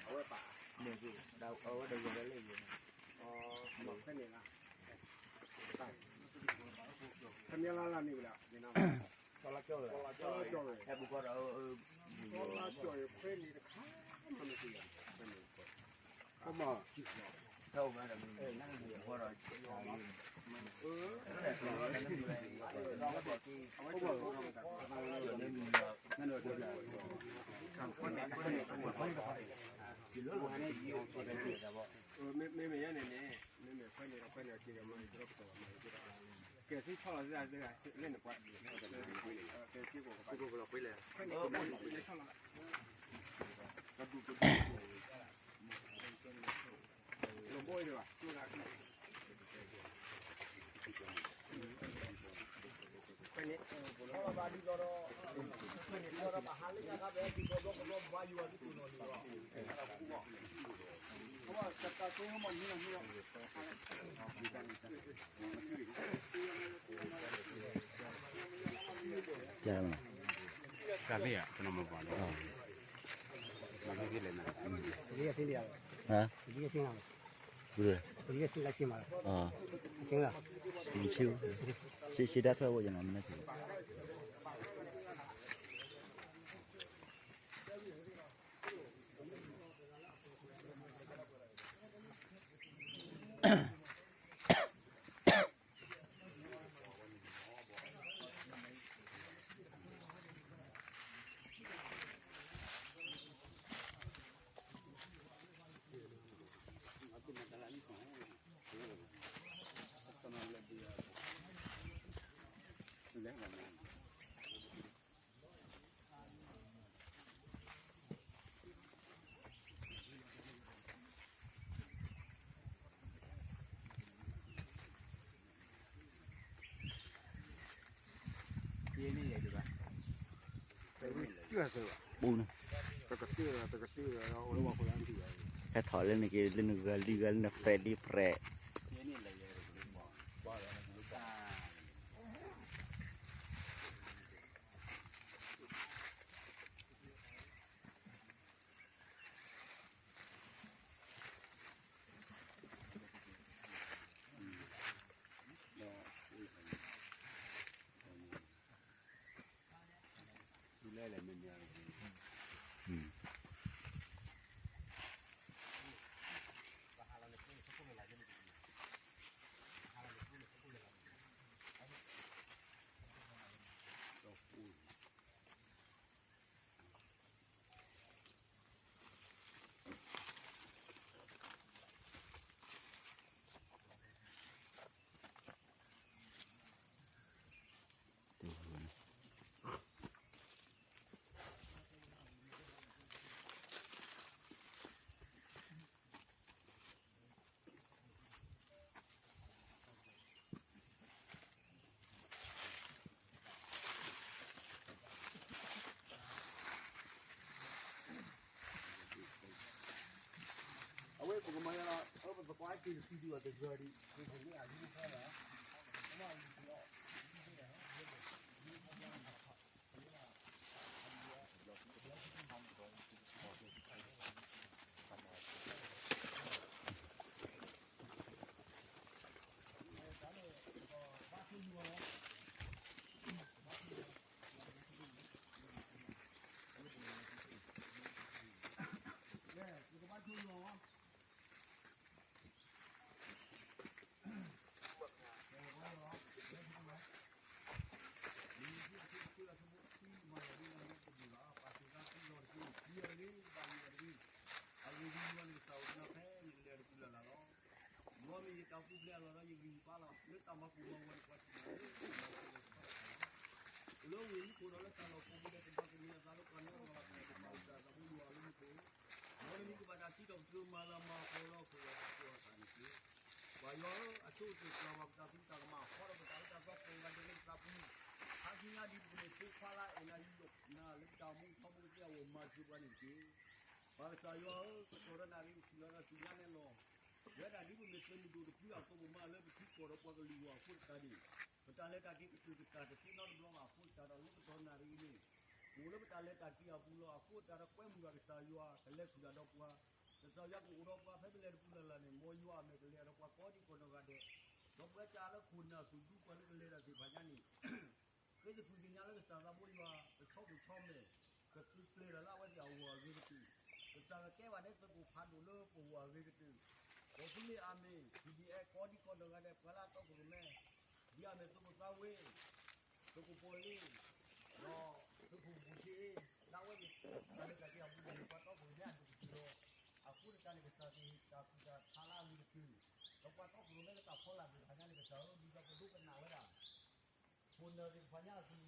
အဝဲပာ်, အဝဲဒီးဝဲလၢယဲ, အမၤခွဲးန့ၣ်လီၤ, ခမၢလၢ်လၢ်န့ၣ်ဝဲဒၣ်, ကၠီလါကၠီဝဲ, ကၠီလါကၠီဝဲ, ကၠီလါကၠီဝဲခွဲးန့ၣ်တခါ, မ့ၢ်, မ့မ့ၢ်ယဲန့ၣ်န့ၣ်, မ့မ့ၢ်ခွဲးန့ၣ်ဒီးခွဲးန့ၣ်က့ၤဒီးမၤက့ၤဒီးပတီၢ်မၤက့ၤဒီး, ကဲသံဆီလီၤသ့ၣ်သ့ၣ်, လၢန့ၣ်ပှၤ, ကဲသံကိးကပၤ, ခွဲးန့ၣ်ကမၤက့ၤဆီလီၤ, ကဒူၣ်ကဒူၣ်, လီၤဘီဒီးဘၣ်, တၢ်လၢယတနီၤမၤပှၤလီၤ, ဟါ, ပကဆ့လၢဆ့မးလီၤ, ဆ့, ဆ့ဒၣ်ထွဲဝဲယနီၤ, မ့ၢ်န့ၣ် ပူၤန့ၣ်, ဟဲထီၣ်လၢနက့ၤ လၢနဂၤလံဂၤလၢနပဲာ်လံပြဲး, အဝဲပကမၤယါလီၤ, အဝဲပသကွၢ်က့ၤတဆံဒံးဘၣ်တဂၤဒံး, ပှၤညါအီၤ